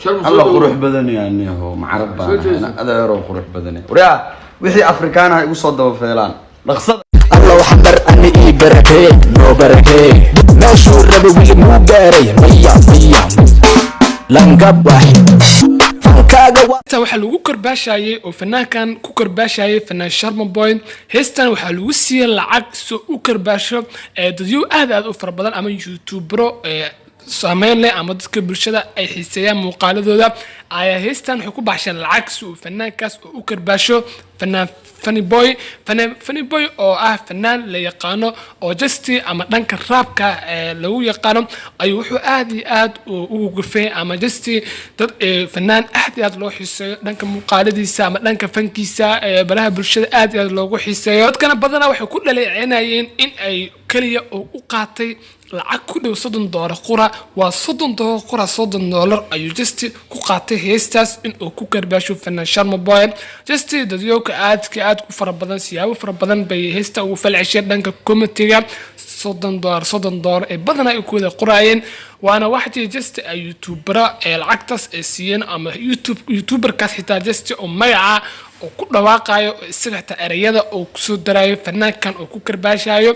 Sharma Alla soo qurux dhawow. Badan yaaniho macarab Soo jeeso. baan adeero qurux badan. Waryaa, wixii Afrikaanaha igu soo daba feelaan dhaqsada. Allow Xamar ani ii barakee, noo barakee. Meeshuu rabay weli muu gaaray? Maya, maya, langab wax fankaaga waa. Heestan waxaa lagu karbaashayay oo fanaankan ku karbaashayay fanaan Sharma Boy. Heestan waxaa lagu siiyey lacag soo u karbaasho ee dadyo aad aad u fara badan ama youtubero ee saameyn leh ama dadka bulshada ay xiiseeyaan muuqaaladooda ayaa heestan waxay ku baxsheen lacag si uu fanaankaas oo u karbaasho, fanaan Funny Boy. Fanaan Funny Boy oo ah fanaan la yaqaano oo just ama dhanka rapka ee lagu yaqaano ayuu wuxuu aad iyo aad ugu gufay ama just dad fanaan aad iyo aad loo xiiseeyo dhanka muuqaaladiisa ama dhanka fankiisa ee baraha bulshada aad iyo aad loogu xiiseeyo. Dadkana badanaa waxay ku dhaleecinayeen in ay kaliya oo u qaatay lacag ku dhow $30 qura. Waa $30 qura, $30 ayuu just ku qaatay heestaas in uu ku karbaasho fanaan Sharma Boy. Just dadyooka aadka aad ku fara badan siyaabo fara badan bay heesta ugu falcesheen dhanka commentiga. $30, $30 ee badanaa ay ku wada qoraayeen, waana wax just ay youtubera ee lacagtaas ay siiyeen ama YouTube youtuberkaas xitaa just oo magaca oo ku dhawaaqayo oo isaga xitaa ereyada oo kusoo darayo fanaankan oo ku karbaashayo.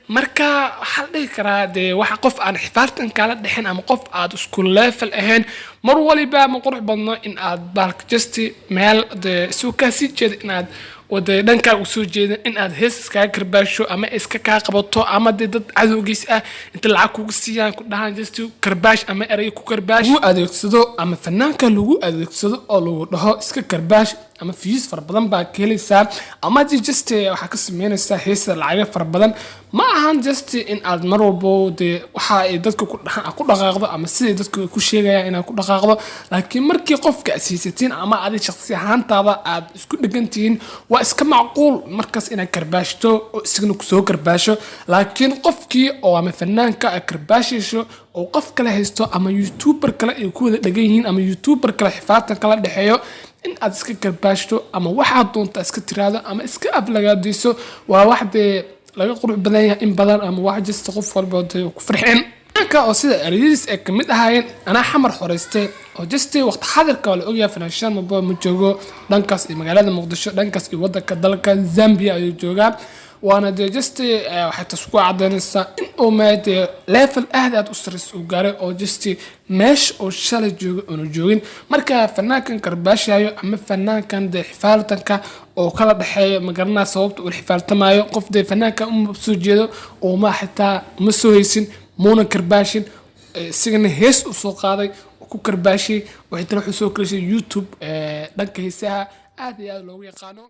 Marka waxaa la dhihi karaa dee waxa qof aan xifaartan kala dhexin ama qof aad isku level ahayn mar waliba ma qurux badno in aad baalka just meel dee isuu kaa sii jeeda in aad wade dhankaa u soo jeedin in aad hees iskaga karbaasho ama iska kaa qabato ama dee dad cadowgiis ah inta lacag kugu siiyaan ku dhahaan just karbaash ama erey ku karbaash lagu adeegsado ama fanaanka lagu adeegsado oo lagu dhaho iska karbaash ama views fara badan baa ka helaysaa ama haddii just waxaa ka sameynaysaa heesa lacago fara badan. Ma ahan just in aad mar walbo dee waxa ay dadka ku dhahaan aad ku dhaqaaqdo ama siday dadku ku sheegayaan inaad ku dhaqaaqdo, laakiin markii qofka aad haysatiin ama adi shaqsi ahaantaada aad isku dhegan tihiin, waa iska macquul markaas inaad karbaashto oo isagana kusoo karbaasho. Laakiin qofkii oo ama fanaanka aad karbaashayso oo qof kale haysto ama youtuber kale ay ku wada dhegan yihiin ama youtuber kale xifaartan kala dhexeeyo, in aad iska karbaashto ama waxaad doonta iska tiraahdo ama iska aflagaadayso waa wax dee laga qurux badan yahay in badan ama wax just qof walba dee ku farxeen. Fanaanka oo sida ereyadiis ay kamid ahaayeen "anaa Xamar xoreystay" oo just waqti xadirka waa la ogyahay fanaan Sharma Boy ma joogo dhankaas iyo magaalada Muqdisho, dhankaas iyo wadanka dalka Zambia ayuu joogaa. Waana dee just waxay taas ku cadaynaysaa in uu mee dee level aad aad u sarreysa uu gaaray oo just meesha uu shalay joogo uunu joogin. Marka fanaankan karbaashayo ama fanaankan dee xifaaltanka oo kala dhexeeyo, ma garanaa sababta uu xifaaltamayo. Qof dee fanaanka uma soo jeedo oo ma xitaa ma soo haysin, muuna karbaashin, isagana hees uu soo qaaday oo ku karbaashay. Waxay tana wuxuu soo kalishay YouTube dhanka heesaha aad iyo aad loogu yaqaano.